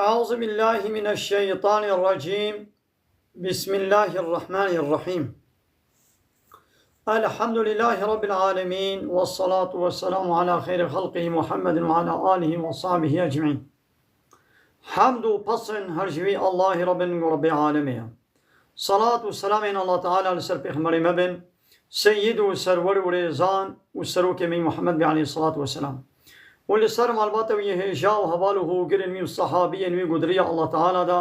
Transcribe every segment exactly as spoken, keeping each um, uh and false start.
أعوذ بالله من الشيطان الرجيم. بسم الله الرحمن الرحيم. الحمد لله رب العالمين، والصلاة والسلام على خير خلقه محمد وعلى آله وصحبه أجمعين. Hamd û pesn her ji wî Allahî Rabbin û Rabbê alemê ye. Salat û selamên Allah Teala li ser Pêxemberê me bin, Seyyid û Serwer û Rêzan û Serokê me Muhammed be aleyhissalatu vesselam. Û li ser malbata wî hêja û heval û hogirên wî û sahabiyên wî ku di riya Allah Teala de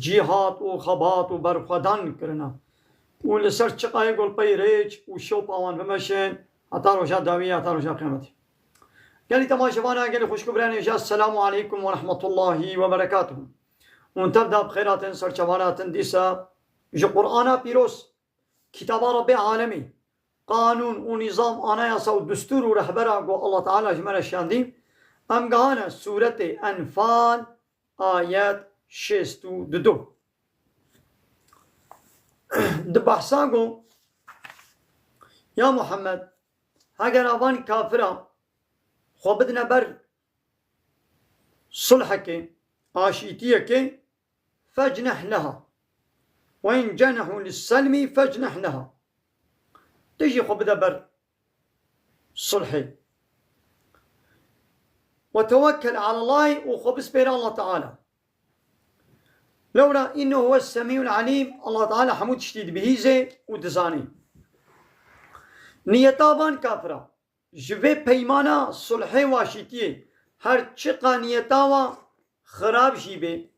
cîhat û xebat û berxwedan kirine. Û li ser çiqayê ku li pey rêç û şopa wan bimeşin, heta roja dawî, heta roja qiyametê. Gelî temaşevana, gelî xwişk û birayên hêja, Selamu aleykum ve rahmetullahi ve berekatuhu. Hûn tev de bi xêr hatin, ser çavan hatin dîsa ji Qur'ana pîroz, kitaba Rabbê alemî, qanûn û nîzam, anayasa û destûr û rehbera ku Allah Teala ji me re şandî, em gihane sûretê Enfal, ayet şêst û du. Di behsa ku, ya Muhammed, heger avan kafira xwe bidine ber sulhekê, aşîtiyekê, فاجنح لها وإن جنحوا للسلم فاجنح لها. Tu jî xwe bide ber sulhê. وتوكل على الله, û xwe bispêre Allah Teala. Lewra innehu huves semîul alîm, Allah Teala hemû tiştî dibihîze û dizane. Niyeta van kafira ji vê peymana sulhê û aşîtiyê, her çiqa niyeta wa xirab jî bê,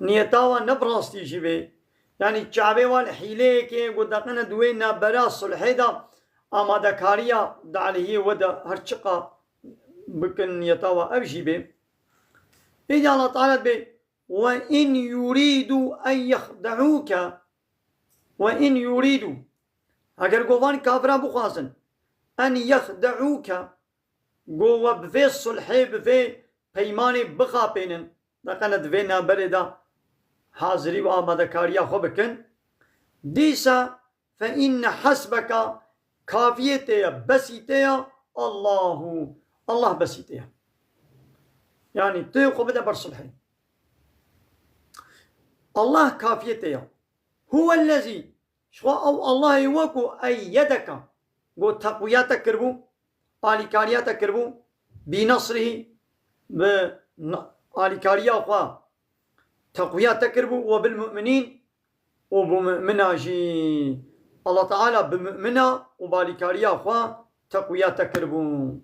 niyeta wa ne bi rastî jî bê, yanî çavê wa li hîleyekê ku deqene di wê navbera sulhê de amadekariya di aleyhiyê we de her çiqa bikin niyeta wa ev jî bê. Êdî Allah Teala dibê, وإن يريدوا أن يخدعوك وإن يريدوا. Heger ku van kafira bixwazin, أن يخدعوك, ku we bi vê sulhê, bi vê peymanê bixapênin, deqene di vê navberê de hazirî û amadekariya xwe bikin, dîsa فإن حسبك, kafiyê te ye, besî te ye, Allahu, Allah besî te ye. Yanî tu xwe bide ber sulhê. Allah kafiyê te ye. هو الذي, ji xwe ew Allahê we ku أيدك, ku teqwiya te kiribû, alîkariya te kiribû, بنصره, bi na-, alîkariya xwe teqwiya te kiribû, وبالمؤمنين, û bi mumina jî. Allah Teala bi mumina û bi alîkariya xwe teqwiya te kiribû.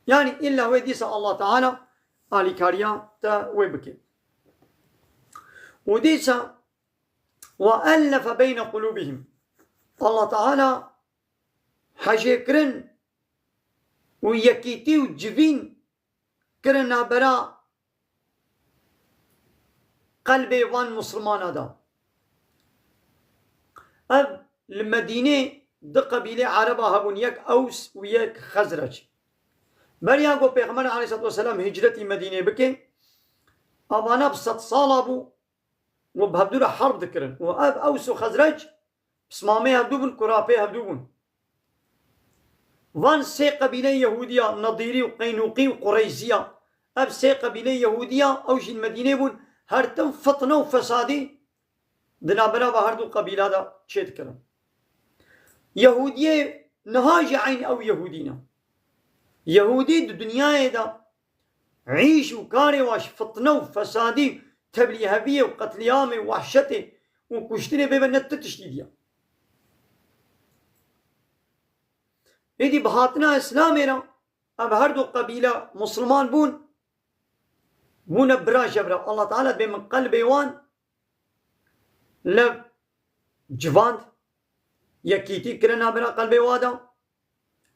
Yanî îlla wê dîsa Allah Teala alîkariya te wê bike. Û dîsa وألف بين قلوبهم. Allah Teala hejêkirin û yekîtî û civîn kirin navbera qelbê van Mislimana de. Ev li Medînê du qebîlê Ereba hebûn, yek Ews û yek Xezrec. Beriya ku Pêxember aleyhisselatu vesselam hicretî Medînê bike, avana bi sed sala bû û bi hevdû re herb dikirin. Û ev Ews û Xezrec pismamê hevdû bûn, kurapê hevdû bûn. Van sê qebîleyê Yehûdiya, Nedîrî û Qeynûqî û Qureyziya, ev sê qebîleyê Yehûdiya, ew jî li Medînê bûn, her tim fitne û fesadî di navbera ve her du qebîla de çêdikirin. Yehûdiyê niha jî eyn ew Yehûdî ne. Yehûdî di dinyayê de îş û karê wa ji fitne û fesadî, teblîheviyê û qetlîamê û wehşetê û kuştinê bêbe ne ti tiştî diya. Êdî bi hatina Îslamê re ev her du qebîle Misliman bûn, bûne bira ji bira. Allah Teala dibê min qelbê wan lev civand, yekîtî kirin navbera qelbê wa de,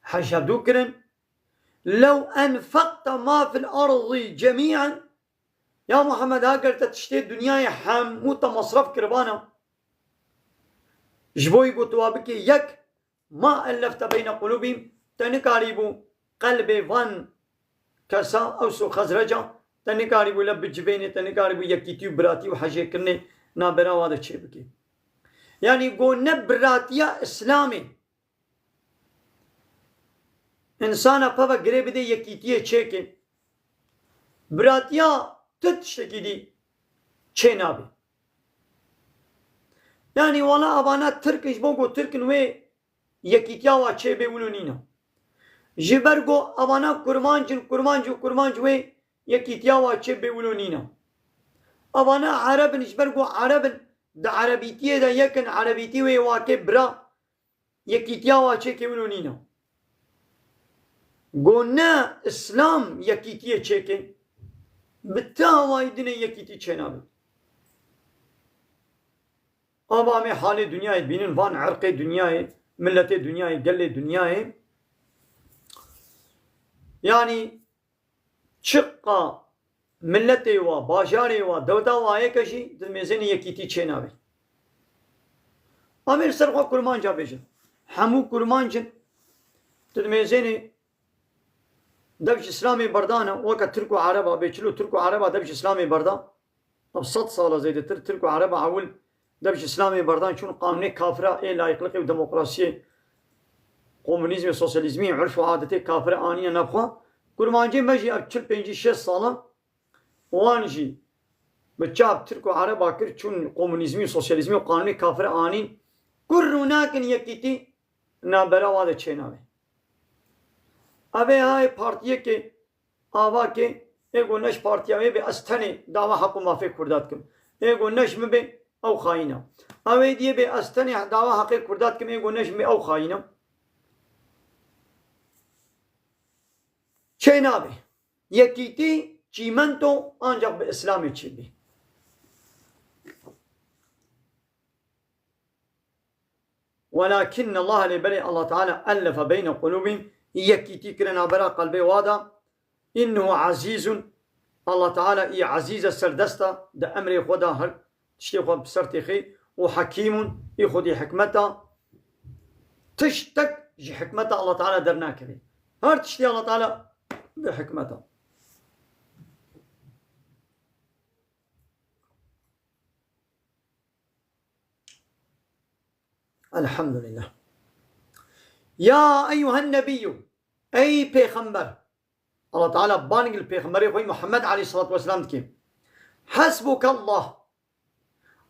hej hevdû kirin. Lew enfekte ma fil erdî cemî'en, ya Muhammed, heger te tiştê dinyayê hemû te mesref kiribana, ji bo ku tu wa bikê yek, ma ellefte beyne qulûbîm, te nikarîbû qelbê van kesa, Ews û Xezreca, te nikarîbû lev bicivênê, te nikarîbû yekîtî û biratî û hejêkirinê navbera wa de çêbikê. Yanî ku ne biratiya Îslamê, însana peve girê bidê yekîtiyê çêke. Biratiya tu tiştekî dî çê nabe. Yanî wala evana Tirk in, ji bo ku Tirk in wê yekîtiya wa çê bê wilo nîne. Ji ber ku evana Kurmanc in, Kurmanc û Kurmanc wê yekîtiya wa çê bê wilo nîne. Evana Ereb in, ji ber ku Ereb in, di Erebîtiyê de yek in, Erebîtî wê wakê bira, yekîtiya wa çêkê wilo nîne. Go ne Îslam yekîtiyê çêkê, bi ti awayî dinê yekîtî çênabe. Ava em ê halê dinyayê dibînin, van erqê dinyayê, miletê dinyayê, gelê dinyayê. Yanî çiqa miletê wa, bajarê wa, dewleta wa yek e jî, di mêzênê yekîtî çênabe. Em ê li ser xwe Kurmanca bêjin. Hemû Kurmanc in, di mêzênê dev ji Îslamê berdan e, weke Tirk û Ereba bê, çilo Tirk û Ereba dev ji Îslamê berdan. Ev sed sal e zêdetir, Tirk û Ereba ewil dev ji Îslamê berdan, çûn qanûnê kafira ê layîqliqê û demokrasiyê, komunîzmê, sosyalîzmî, urf û adetê kafira anîne nav xwe. Kurmancê me jî ev çil pêncî şêst sal e, wan jî bi çav Tirk û Ereba kir, çûn komunîzmî û sosyalîzmî û qanûnê kafira anîn. Kur rûnakin yekîtî navbera wa de çênabe. Ev ê hayê partiyekê ava ke, ê go ne ji partiya wê bê, ez tenê dawa heq û mafê Kurda dikim. Ê go ne ji min bê, ew xayîn e. Ew ê diyê bê, ez tenê dawa heqê Kurda dikim, ê go ne ji min bê, ew xayîn e. Çênabe. Yekîtî, çîmento ancak bi Îslamê çêbî. Welakinne Allah, lê belê Allah Teala ellefe beyne qulûbihim, yekîtî kire navbera qelbê wa da. Innehu azîzun, Allah Teala î ezîz e, serdest e, di emrê xwe de her tiştê xwe bi ser têxê, û hekîmun, î xwedî hikmet e. Tiştek ji hikmeta Allah Teala dernakeve. Her tiştê Allah Teala bi hikmet e. Elhamdülillah. Ya eyyuhen nebiyyû, ey pêxember. Allah Teala bang li pêxemberê xwe Muhammed aleyhissalatu vesselam dike. Hasbukallah.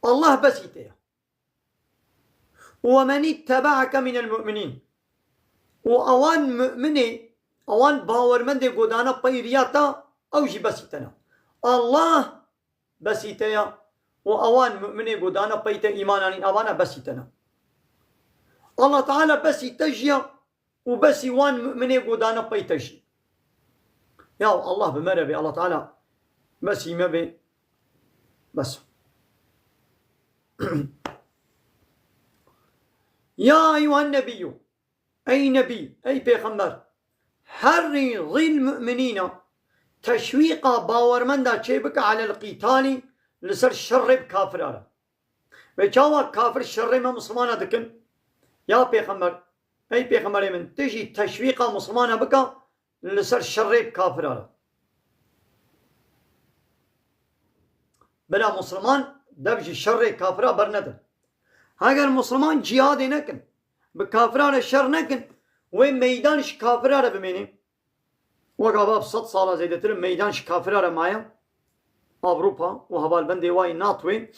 Allah besî te ye. Ve men ittebaake minel mu'minîn. Û ewan mu'minê, ewan bawermendê godana peyriya te, ew jî besî te ne. Allah besî te ya. Û ewan mu'minê godana pey te, îman anîn, evana besî te ne. Allah Teala besî te jî ya. Û besî wan mu'minê godana pey te jî. Ya Allah bi me re bê, Allah Teala besî me bê. Bes. Ya eyyuhen nebiyyû. Ey nebî, ey pêxember. Herrîzîl mu'minîne. Teşwîqa bawermenda çê bike alel qîtalî, li ser şerrê bi kafira re. Ve çawa kafir şerrê me Mislimana dikin? Ya Pêxember, ey Pêxemberê min, tu jî teşwîqa Mislimana bike li ser şerrê kafira re. Bila Misliman dev ji şerrê kafira bernedin. Heger Misliman cihadê nekin, bi kafira re şer nekin, wê meydan ji kafira re bimêne. Wek ava bi sed sala zêdetir meydan ji kafira re maye. Ewropa û hevalbendê wa yê NATOyê.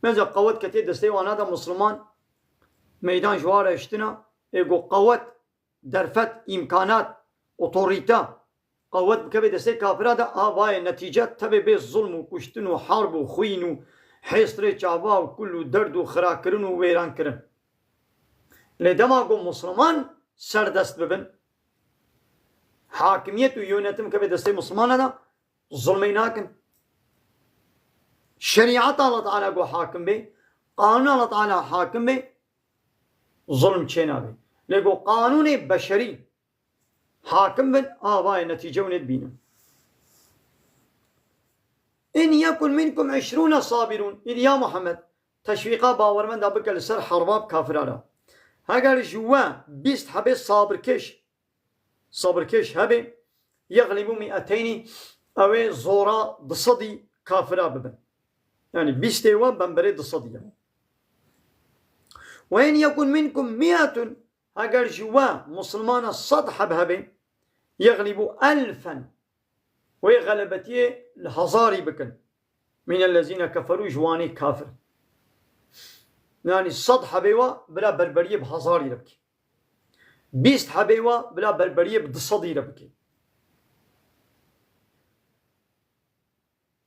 Meza qewet ketê destê wana de Misliman meydan ji wa re hiştina. Ê go qewet, derfet, îmkanat, otorîte, qewet bikeve destê kafira de, a va yê netîce tevê bê zulm û kuştin û harb û xwîn û hêstirê çava û kul û derd û xirakirin û wêrankirin. Lê dema ku Misliman serdest bibin, hakimiyet û yönetim keve destê Mislimana de, zulmê nakin. Şerîeta Allah Teala ku hakim bê, qanûn Allah Teala hakim bê, zulm çênabe. Lê ku qanûnê beşerî hakim bin, a va yê netîce hûn ê dibînin. In yekun minkum işrûne sabirûn. Îdî ya Muhammed, teşwîqa bawermenda bike li ser herba bi kafira re. Heger ji we bîst hebê sabirkêş, sabirkêş hebe, yeglîbû mi'eteynî, ew ê zora du sedî kafira bibin. Yanî bîstê we bemberê du sedî ye. Ve in yekun minkum mi'etun, heger ji we Mislimana sed heb hebe, yeglîbû elfen, Wê xelebetiyê li hezarî bikin. Mînellezîne keferû, ji wanê kafir. Yanî sed hebê wa bila berberiyê bi hezarî re bike. Bîst hebê wa bila berberiyê bi du sedî re bike.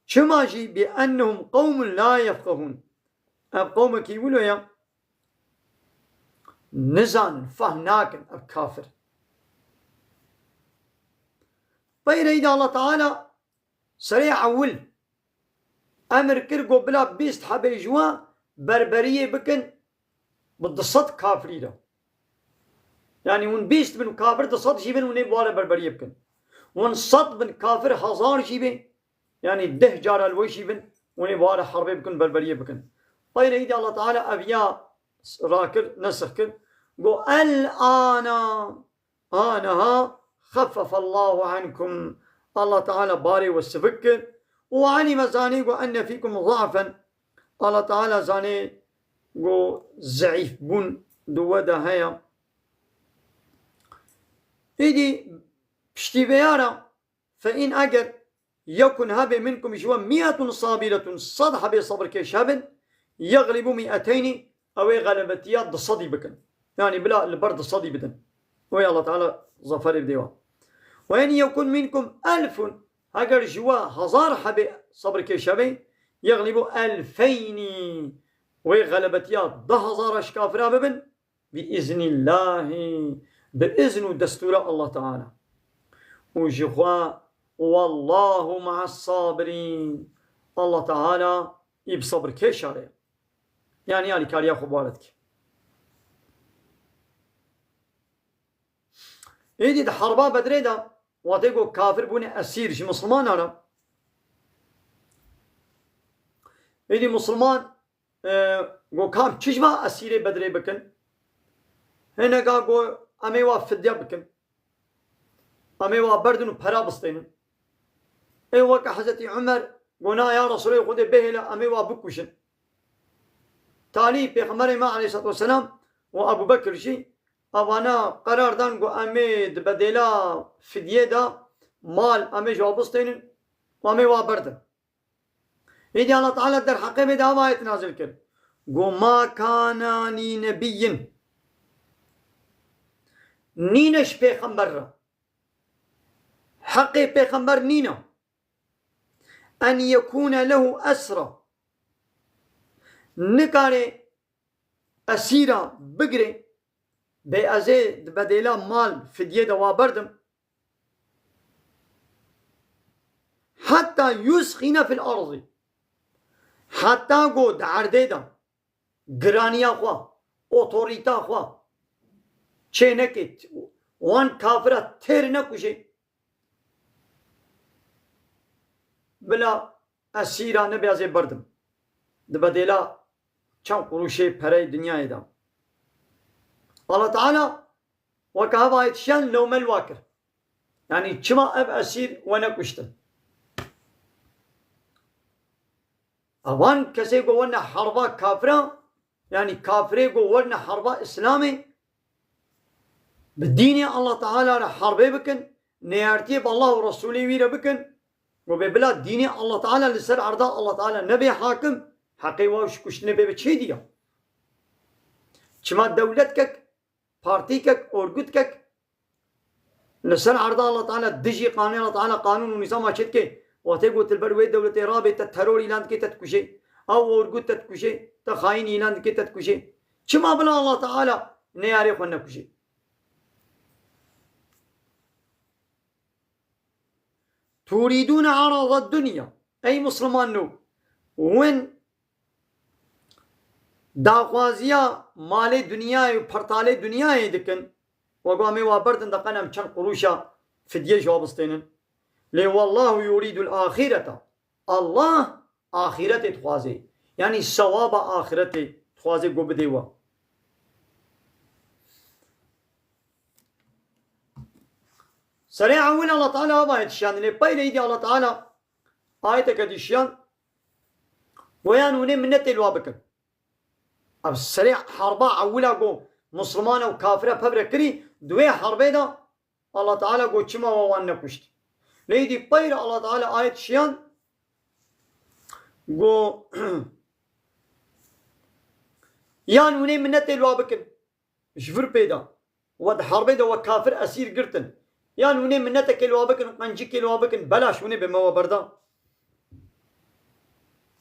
Çima jî? Bi ennehum qewmun la yefqehûn. Ev qewmekî wilo ye, nizanin, fehm nakin ev kafir. Peyre îdî Allah Teala serê ewil emir kir, got bila bîst hebê ji we berberiyê bikin bi du sed kafirî re. Yanî hûn bîst bin kafir, du sed jî bin, hûn ê bi wa re berberiyê bikin. Hûn sed bin kafir, hezar jî bin, yanî deh cara li we jî bin, hûn ê bi wa re herbê bikin, berberiyê bikin. Peyre îdî Allah Teala ev ya rakir, nesix kir. Got, "El ana, aniha xeffefallahu ankum." Allah Teala barê we sivik kir. Û alime, zanî, got, "Enne fîkum za'fen." Allah Teala zanî, got, zeîf bûn di we de heye. Îdî piştî vêya re, "Fe in, eger, yekun, hebe, minkum, ji we, mi'etun sabiretun, sed hebê sebirkêş hebin, yeglibu mi'eteyni, ew ê xelebetiya du sedî bikin." Yanî bila li ber du sedî bidin. Wê Allah Teala zaferê bidê wan. "Ve in yekun minkum elfun, eger ji we hezar hebê sebirkêş hebê, yeglibu elfeyni, wê xelebetiya du hezara ji kafira bibin, bi iznillahî, bi izn û destûra Allah Teala. Û ji xwe, wallahu ma'as sabirîn, Allah Teala î bi sabirkêşa re ye." Yanî alîkariya xwe bi wa re dike. Êdî di herba Bedrê de, watê ku kafir bûne esîr ji Musulmana re, êdî Musulman e, got, "Kam çi ji va esîrê Bedrê bikin?" Hineka got, "Em ê wa fidye bikin. Em ê wa berdin û pera bistênin." Ê weke Hezretî Umer got, "Na ya Resulê Xwedê, bihêle, em ê wa bikujin." Talî Pêxemberê me aleyhisselatu vesselam û Ebu Bekir jî evana qerar dan, got, "Em ê di bedêla fidyê de mal em ê ji wa bistênin û em ê wa berdin." Êdî Allah Teala derheqê vê de ev ayet nazil kir. Got, "Ma kana li nebiyyin." Nîne ji pêxember re. Heqê pêxember nîne. "En yekûne lehu esra." Nikare esîra bigire, bê ez ê di bedêla mal fidyê de wa berdim. "Hetta yusxîne fil ardî." Heta ku di erdê de giraniya xwe, otorîta xwe çê neke, wan kafira têr nekuje, bila esîra nebe ez ê berdim. Di bedêla çend quruşê perey dinyayê de. Allah Teala weke heva yetişiyan lewmel wa kir. Yanî çima ev esîr we nekuştin? Evan kesê ku werne harba kafira, yanî kafirê ku werne harba Îslamê, bi dînê Allah Teala re harbê bikin, neyartiyê bi Allah û Resulê wî re bikin, ku bê bila dînê Allah Teala li ser erda Allah Teala nebe hakim, heqê wa ji kuştinê bê bi çê diya? Çima dewletkek, partîkek, orgutkek li ser erda Allah Teala dijî qanûnê Allah Teala, qanûn û nîzama çê dike, wextê ku tu li ber wê dewletê rabê, te teror îlan dike, te dikuje. Ew orgut te dikuje, te xayîn îlan dike, te dikuje. Çima bila Allah Teala neyarê xwe nekuje? Turîdûne arada dunya. Ey Musliman nû, win daxwaziya malê dinyayê û pertalê dinyayê dikin. Wego em ê wa berdin, de qenem çend qurûşa fidye ji wa bistênin. Lê wallahu yurîdul axîreta. Allah axîretê dixwaze. Yanî sewaba axîretê dixwaze ku bidê we. Serê ewil Allah Teala ava yetişandinê. Pey leyî dî Allah Teala ayeteke dî şiyan. Goyan hûnê minnetê li wa bikin. Ev serê harba ewila ku Muslimane û kafire pevre kirî, di wê harbê de Allah Teala got, "Çima we wan nekuşt?" Lê dî peyre Allah Teala ayet şiyan, go, yan hûnê minnetê li wa bikin. Ji vir pê de. We di herbê de we kafir esîr girtin. Yan hûnê minnetekê li wa bikin, qencikê li wa bikin, belaş hûnê bi me we berda.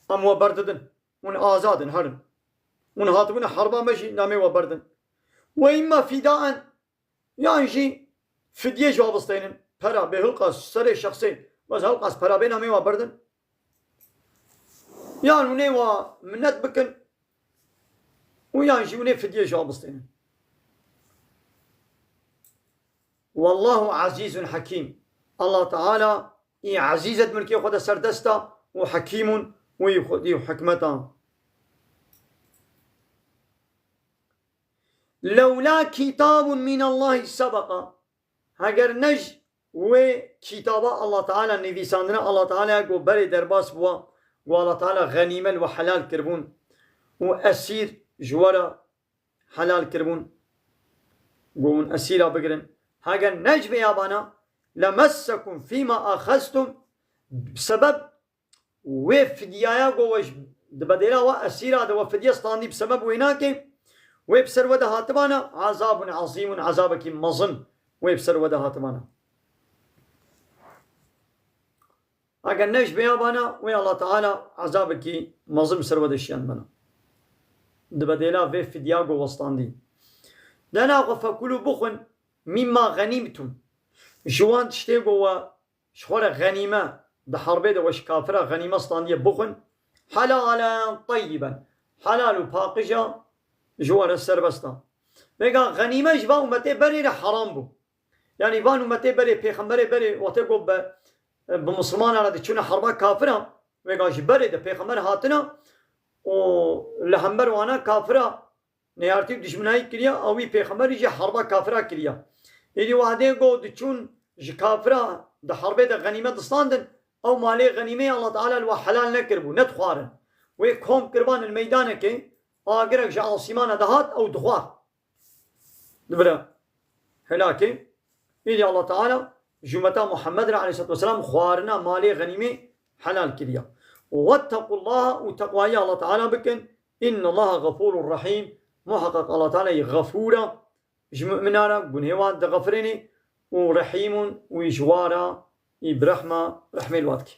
Em we berdidin. Hûn azad in, herin. Hûn hatibûne herba me jî namê we berdin. Ve imma fidaen, yan jî fidyê ji wa bistênin. Pera bê hilqa serê şexsê, bes hilqas pera bê namê we berdin. Yan hûnê wa minnet bikin û yan jî hûnê fidyê ji wa bistênin. Wallahu azîzun hakîm. Allah Teala î ezîz e di milkê xwe de serdest e û hekîmûn û î xwedî û hikmet e. Lewla kitabun min Allahi sebeka. Heger ne ji wê kitaba Allah Teala nivîsandine, Allah Teala ya ku berê derbas bûwa, ku Allah Teala xenîme li we helal kiribûn û esîr ji we re helal kiribûn, ku hûn esîra bigirin. Heger ne ji vê yabana, lemessekum fîma axeztum, sebeb wê fidyaya ku we ji, di bedêla we esîra de we fidye standî bi sebeb wê nake, wê bi ser we de hatibana, azabun azîmun, azabekî mezin wê bi ser we de hatibana. Eger ne ji vê yabana, wê Allah Teala azabekî mezin bi ser we de şiyandibana. Di bedêla vê fidya ku we standî. Dena xwe fekulû bixwin, mîmma xenîmtum. Ji wan tiştê ku we ji xwe re xenîme, di herbê de we ji kafira xenîme standiye bixwin, helalen teyyiben, helal û paqija ji we re serbest a. Vêga xenîme ji van umetê berê re heram bû. Yanî van umetê berê, pêxemberê berê, wextê ku be, bi misilmana re diçûne herba kafira, vêga ji berê de pêxember hatina û li hember wana kafira neyartî û dijminayî kiriya, ew wî pêxemberî jî herba kafira kiriya. Êdî wadê go diçûn ji kafira di herbê de xenîme distandin, ew malê xenîmeyê Allah Teala li we helal nekiribû, nedixwarin. Wê kom kiribane li meydanekê, agirek ji asîmana dihat, ew dixwar. Dibire helakê. Êdî Allah Teala ji ummeta Muhammed re aleyhissalatu vesselam xwarina malê xenîmê helal kiriya. Wettequllaha, û teqwayî Allah Teala bikin. Innallaha gafûrur rahîm. Muheqeq Allah Teala yê xefûr e, ji mu'minan re gunhê wan dixefirênê û rehîmûn û ji wa re î bi rehma, rehmê li wa dikê.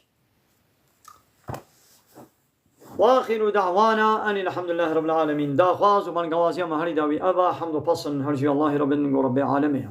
Wa axiru da'wana enil hamdulillahi rabbil alemin. Daxwaz û bangawaziya me herî dawî ev e, hemd û pesn her jî Allahî Rabbin ku Rabbê alemê ye.